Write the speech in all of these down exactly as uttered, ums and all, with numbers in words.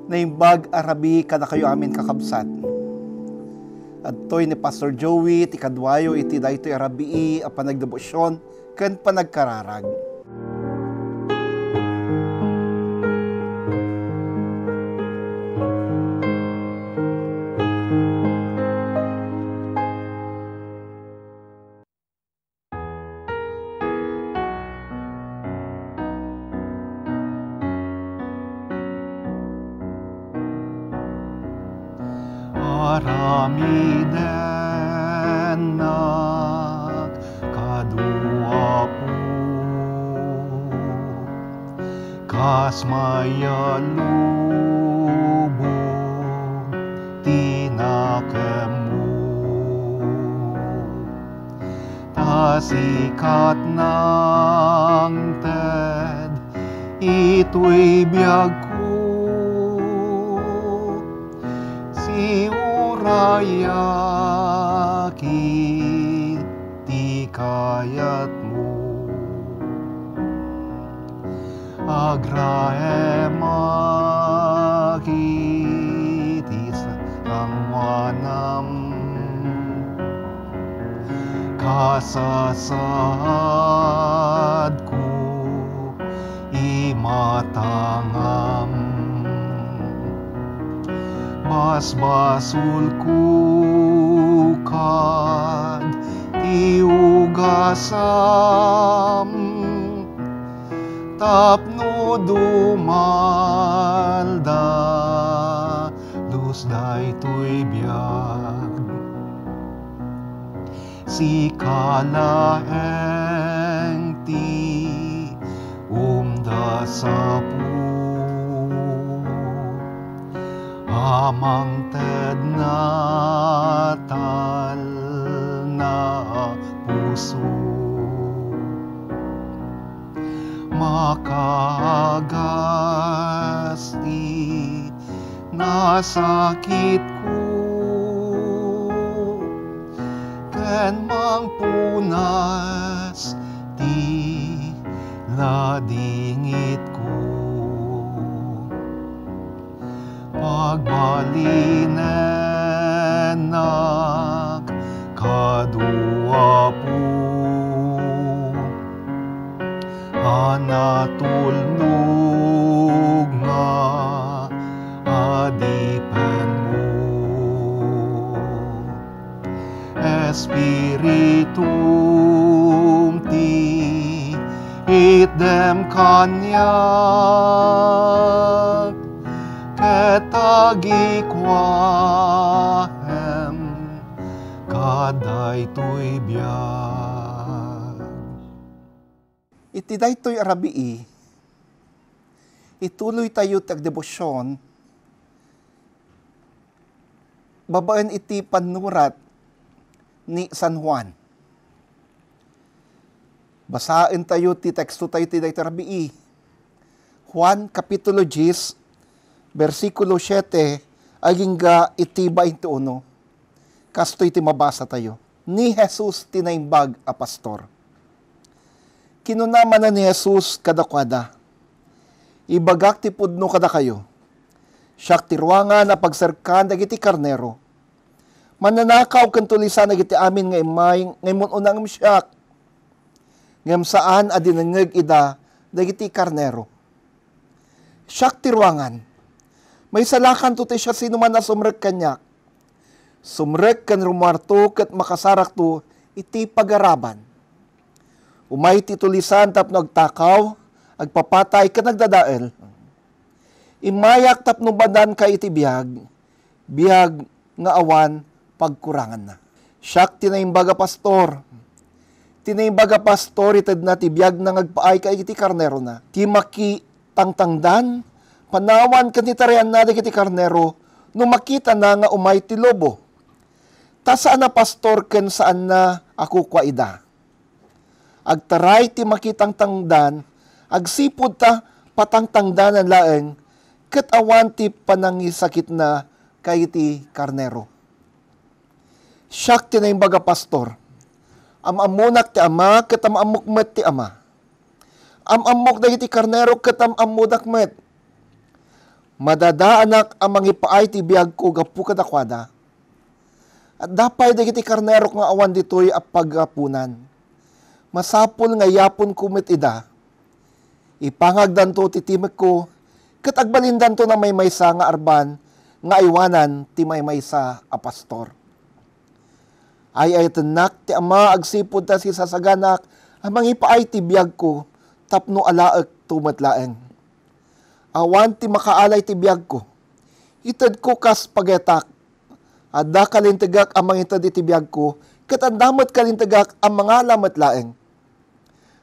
Naimbag a rabii kadakayo amin, kakabsat. Adtoy ni Pastor Joey ti kaduayo iti daytoy a rabii a panagdebosyon ken panagkararag. Aramidennak kadu, Apo, kas mayat lubong ti nakemmo. Ta sika ti nangted itoy biagko, siurayak iti kayatmo. Agraemak iti sangoanam, kasasaadko imatangam. Basbasolko kad ti ugasam, tapno dumaldalus daytoy biag. Sika laeng ti umdasapo a mangted natalna a puso. Makaagas ti nasakitko ken mangpunas ti ladingitko. Pagbalinennak kadu, Apo, a natulnog nga adipenmo. Espiritum ti itdem kaniak, ket agikuaem kadaytoy biag. Iti daytoy a rabii, ituloytayo ti agdebosyon babaen iti pannurat ni San Juan. Basaentayo ti tekstotayo ti daytoy a rabii. Juan, Kapitulo dies, bersikulo siete, agingga iti baintiuno. Kastoy ti mabasatayo. Ni Jesus ti Naimbag a Pastor. Kinuna manen ni Jesus kadakuada, "Ibagak ti pudno kadakayo. Siak ti ruangan a pagserkan dagiti karnero. Mannanakaw ken tulisan dagiti amin nga immay nga immun-una ngem siak. Ngem saan a dinengngeg ida dagiti karnero. Siak ti ruangan. Maisalakanto ti siasinoman a sumrek kaniak. Sumrek ken rummuarto ket makasarakto iti pagaraban. Umay ti tulisan tapno agtakaw, agpapatay ken agdadael. Immayak tapno madanka iti biag, biag nga awan pagkuranganna." Siak ti Naimbag a Pastor. Ti Naimbag a Pastor, itedna ti biagna nga agpaay kadagiti karnerona. Ti makitangtangdan, panawan ken ti tarayanna dagiti karnero no makitana nga umay ti lobo. Ta saan a pastor ken saanna a kukua ida. Agtaray ti makitangtangdan agsipud ta patangtangdanan laeng ket awan ti panangisakitna kadagiti karnero. Siak ti Naimbag a Pastor. Am-ammonak ti Ama ket am-ammok met ti Ama. Am-ammok dagiti karnero ket am-ammodak met. Madadaanak a mangipaay ti biagko gapu kadakuada. Adda pay dagiti karnerok nga awan ditoy a paggapunan. Masapul nga iyaponko met ida. Ipangagdanto ti timekko, ket agbalindanto a maymaysa nga arban nga aywanan ti maymaysa a pastor. Ay-ayatennak ti Ama agsipud ta sisasaganak a mangipaay ti biagko tapno alaekto met laeng. Awan ti makaalay ti biagko. Itedko kas pagetak. Adda kalintegak a mangited iti biagko, ket adda met kalintegak a mangala met laeng.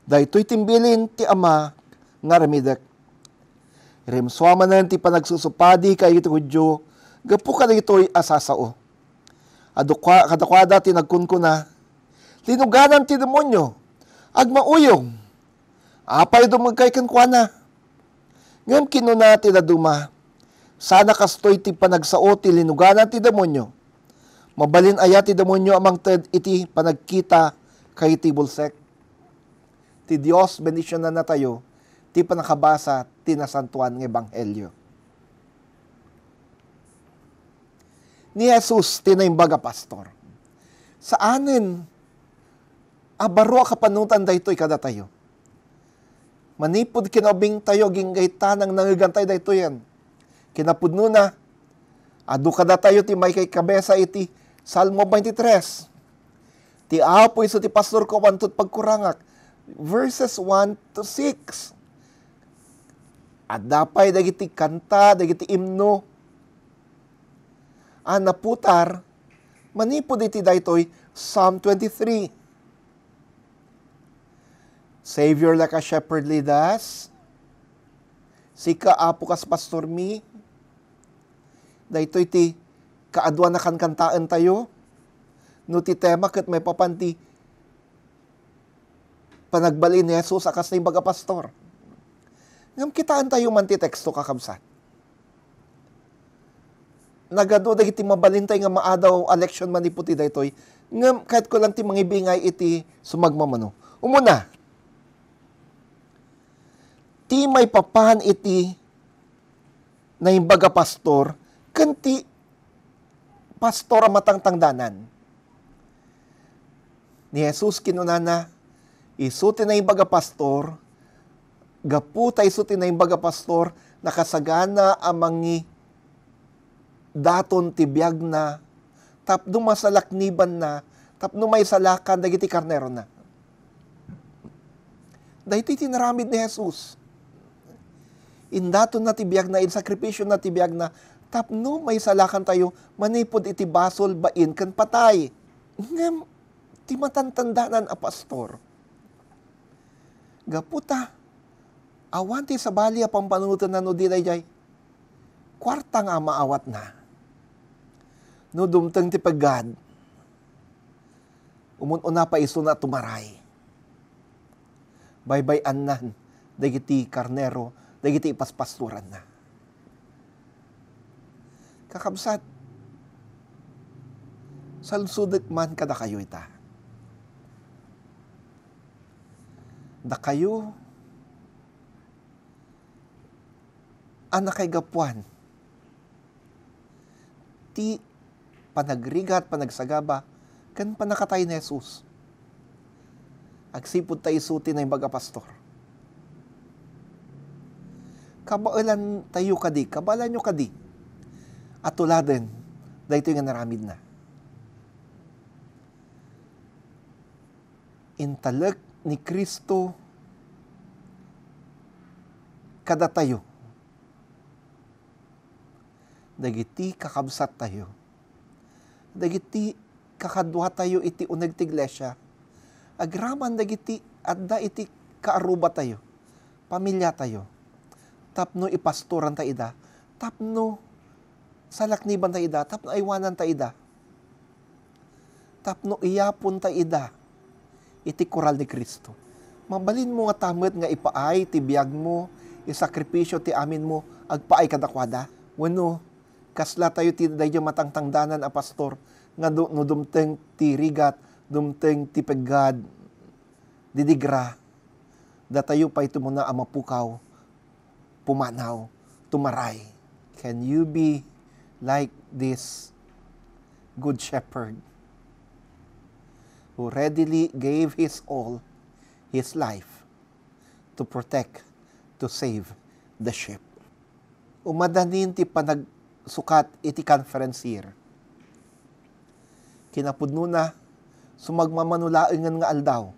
Daytoy timbilin ti Ama nga aramidek. Rimsua manen ti panagsusupadi kadagiti Judio gapu kadagitoy a sasao. Adu kua-, kadakuada ti nagkunkuna, "Linuganan ti demonio! Agmauyong! Apay dumngegkay kenkuana?" Ngem kinuna ti dadduma, "Saan a kastoy ti panagsao ti linuganan ti demonio? Mabalin aya ti demonio a mangted iti panagkita kadagiti bulsek?" Ti Dios bendisionannatayo ti pannakabasa ti Nasantoan nga Ebanghelio. Ni Jesus ti naimbag a pastor. Saanen a baro a kapanutan daytoy kadatayo. Manipud kinaubingtayo, agingga ta nangnangegantayo daytoyen. Kinapudnona, adu kadatayo ti maikabasa iti Salmo twenty-three. "Ti Apo isu ti pastorko, awanto ti pagkurangak." Verses one to six. Adda pay dagiti kanta, dagiti imno a naputar manipud iti daytoy Psalm twenty-three. "Savior, like a shepherd, lead us." "Sika, Apo, kas pastormi." Daytoy ti kaaduan a kankantaentayo. No ti tema ket maipapan ti panagbal-in ni Jesus a kas naimbag a pastor. Ngem kitaentayo man ti teksto, kakabsat. Nagadu dagiti mabalintay nga maadaw a leksion manipud ti daytoy. Ngem kayatko lang ti mangibingay iti sumagmamano. Umuna, ti maipapan iti naimbag a pastor ken ti pastor a matangtangdanan. Ni Jesus kinunana, "Isu ti naimbag a pastor, gapu ta isu ti naimbag a pastor, nakasagana a mangidaton ti biagna tapno masalaknibanna, tapno maisalakan dagiti karnerona." Daytoy ti inaramid ni Jesus. Indatonna ti biagna, insakripisiona ti biagna, tapno maisalakantayo manipud iti basol, bain, ken patay. Ngem ti matangtangdanan a pastor, gapu ta awan ti sabali a pampanunotenna no di daydiay kuarta nga maawatna. No dumteng ti peggad, umun-una pay isuna a tumaray. Baybay-annan dagiti karnero, dagiti ipaspastoranna. Kakabsat, salsudek man kadakayo ita. Dakayo a nakaigapuan ti panagrigat, panagsagaba, ken pannakatay ni Jesus. Agsipud ta isu ti naimbag a pastor. Kabaelantayo kadi, kabaelanyo kadi a tuladen daytoy nga naramidna. Intalek ni Cristo kadatayo dagiti kakabsattayo, dagiti kakaduatayo iti uneg ti iglesia, agraman dagiti adda iti kaarrubatayo, pamiliatayo, tapno ipastoranta ida, tapno salaknibanta ida, tapno aywananta ida, tapno iyaponta ida iti koral ni Cristo. Mabalinmo ngata met nga ipaay ti biagmo, isakripisio ti aminmo, agpaay kadakuada? Wenno, kaslatayo ti daydiay matangtangdanan a pastor nga du-, no dumteng ti rigat, dumteng ti peggad, didigra, datayo pay ti umuna a mapukaw, pumanaw, tumaray. Can you be like this good shepherd who readily gave his all, his life, to protect, to save the sheep? Umadanin ti panagsukat iti conference here. Kinapudnona, sumagmamano laengen nga aldaw.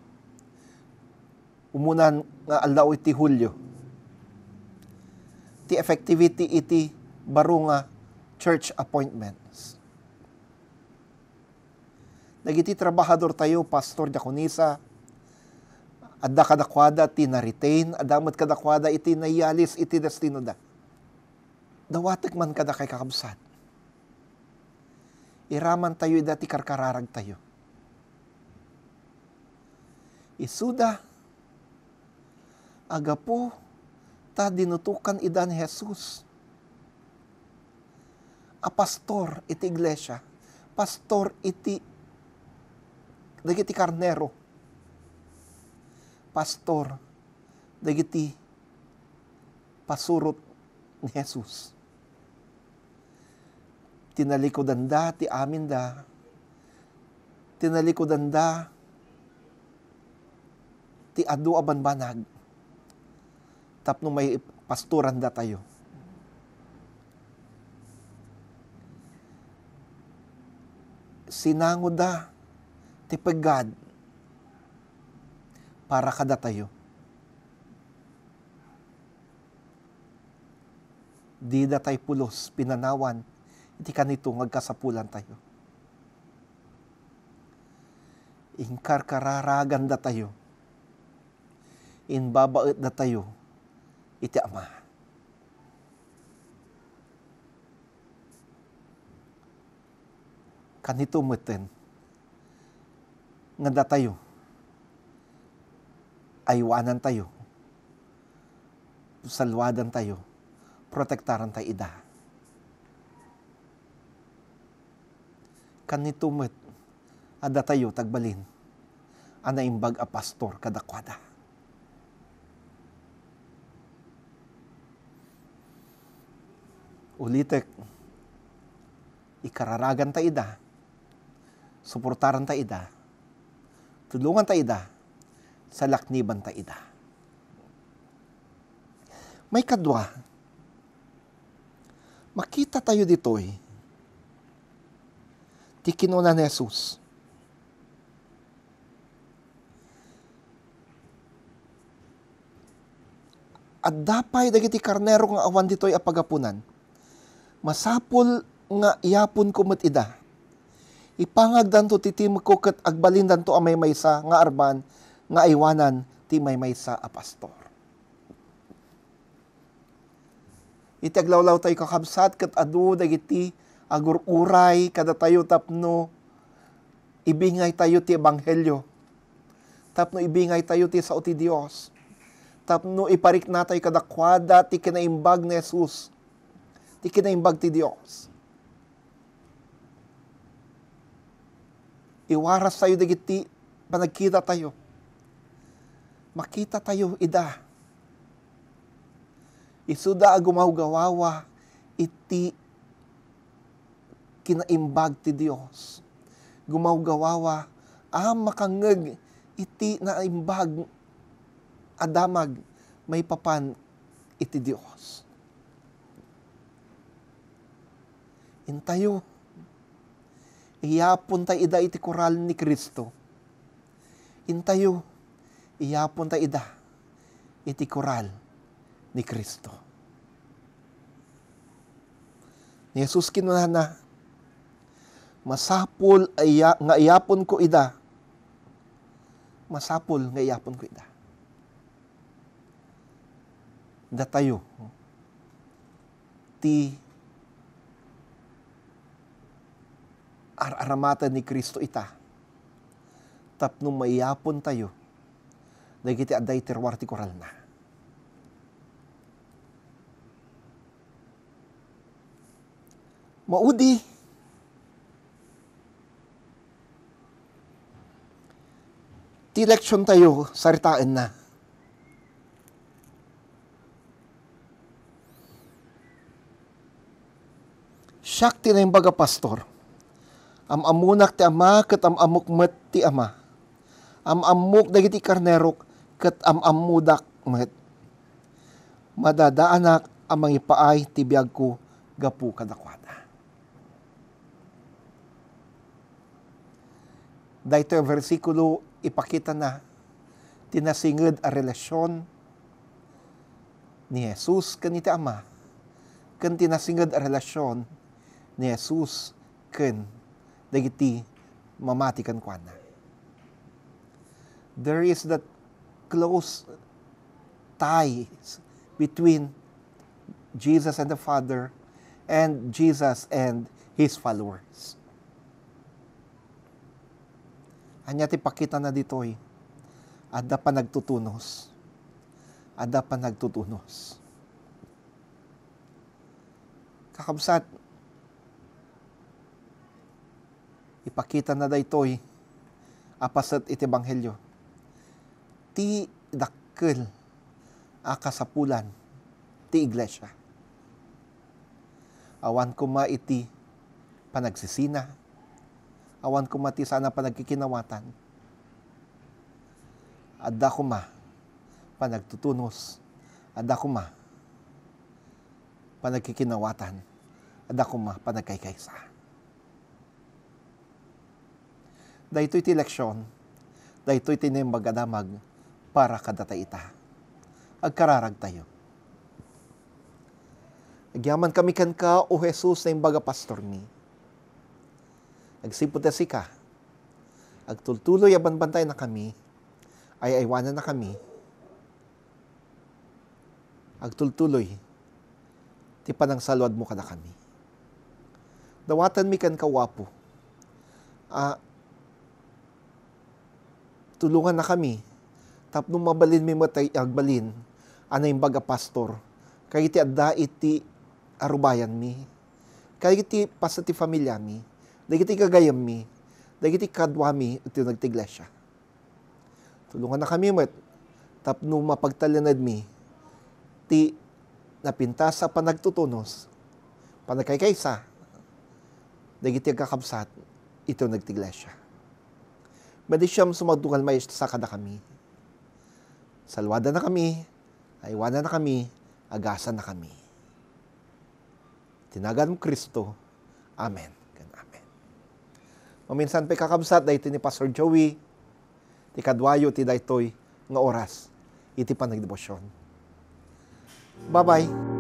Umunan nga aldaw iti Hulyo. Ti effectivity iti baro nga church appointments. Dagiti trabahador tayo, pastor, diakonisa, adda kadakuada ti na-retain, adda met kadakuada iti nayalis iti destinoda. Dawatek man kadakay, kakabsat. Iraman tayo ida ti karkararag tayo. Isuda, agapu ta dinutokan ida ni Jesus a pastor iti iglesia, pastor iti dagiti karnero, pastor dagiti pasurot ni Jesus. Tinalikudanda ti aminda. Tinalikudanda ti adu a banbanag tapno maipastorandatayo. Sinangoda ti peggad para kadatayo. Dida tay pulos pinanawan iti kanito nga agkasapulantayo. Inkarkararagandatayo. Imbabaetdatayo iti Ama. Kanito metten nga datayo, aywanantayo, salwadantayo, protektarantay ida. Kanito met a datayo ti agbalin a naimbag a pastor kadakuada. Ulitek, ikararaganta ida, suportaranta ida, tulonganta ida, salaknibanta ida. Maikadua, makitatayo ditoy ti kinuna ni Jesus. Adda pay dagiti karnero nga awan ditoy a pagapunan. Masapul nga iyaponko met ida. Ipangagdanto ti timekko ket agbalindanto a maymaysa nga arban nga aywanan ti maymaysa a pastor. Iti aglawlawtayo, kakabsat, ket adu dagiti agur-uray kadatayo tapno ibingaytayo ti ebanghelio, tapno ibingaytayo ti sao ti Dios, tapno ipariknatayo kadakuada ti kinaimbag ni Jesus, ti kinaimbag ti Dios. Iwarastayo dagiti panagkitatayo. Makitatayo ida. Isuda a gumawgawawa iti kinaimbag ti Dios. Gumawgawawa a makangngeg iti naimbag a damag maipapan iti Dios. Intayo, iyaponta ida iti koral ni Cristo. Intayo, iyaponta ida iti koral ni Cristo. Ni Jesus kinunana, "Masapul a iya-, nga iyaponko ida." Masapul nga iyaponko ida. Datayo ti ar-aramaten ni Cristo ita tapno maiyapontayo dagiti adda iti ruar ti koralna. Maudi ti leksiontayo, saritaenna. Siak ti naimbag a pastor. Am-ammonak ti Ama ket am-ammok met ti Ama. Am-ammok dagiti karnerok ket am-ammodak met. Madadaanak a mangipaay ti biagko gapu kadakuada. Daytoy a bersikulo ipakitana ti nasinged a relasion ni Jesus ken iti Ama, ken ti nasinged a relasion ni Jesus ken dagiti mamati kenkuana. There is that close ties between Jesus and the Father and Jesus and his followers. Ania ti pakitana ditoy? Adda panagtutunos. Adda panagtutunos. Kakabsat, ipakitana daytoy a paset iti ebanghelio. Ti dakkel a kasapulan ti iglesia. Awan koma iti panagsisina, awan koma ti saan a panagkikinawatan. Adda koma panagtutunos, adda koma panagkikinawatan, adda koma panagkaykaysa. Daytoy ti leksion, daytoy ti naimbag a damag para kadata ita. Agkararagtayo. Agyamankami kenka, O Jesus, naimbag a pastormi. Agsipud ta sika, agtultuloy a banbantayannakami, ay-aywanannakami, agtultuloy ti panangsaluadmo kadakami. Dawatenmi kenka, O Apo, a tulongannakami tapno mabalinmi met ti agbalin a naimbag a pastor, kadagiti adda iti arubayanmi, kadagiti paset ti familiami, dagiti gagayyemmi, dagiti kaduami iti uneg ti iglesia. Tulongannakami met tapno mapagtalinaedmi ti napintas a panagtutunos, panagkaykaysa dagiti agkakabsat iti uneg ti iglesia. Bendisionam sumagdugal maysa kadakami. Saluadannakami, aywanannakami, agasannakami. Ti naganmo, Cristo. Amen ken amen. Maminsan pay, kakabsat, daytoy ni Pastor Joey ti kaduayo ti daytoy nga oras iti panagdebosion. Bye-bye.